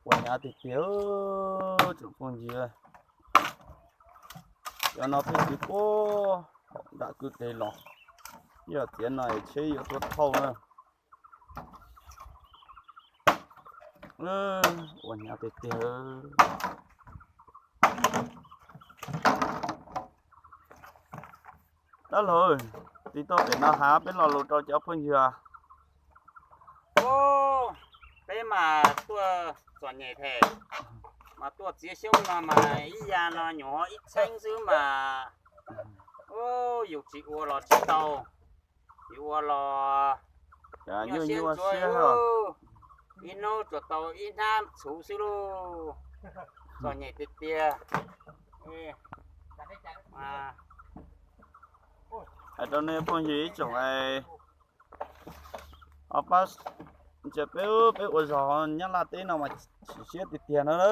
Ua hnyav tiag tiag tsoom phooj ywg. Cov no pheej kwv puag nram kwj deg los, yog txiav no es tsheb yuav tuaj thauj na. Ua hnyav tiag tiag. Dab laug, tiv tauj pem no hab peb lo lus rau cov phooj ywg. Peb mas tuaj txom nyem thiab, mas tuaj txiav xyoob no mas ib yam no nyuam ib txheeb xwb mas, yus tsis ua los tsis tau, yus ua los nyuaj nyuaj siab, ib hnub tsuas tau ib hnab txhuv xwb lauj. Txom nyem tiag tiag. Hais rau nej phooj ywg ib tsoom, o, pab ntsia peb, peb ua zog Nyab Laj teb no mas chim siab tiag tiag no na.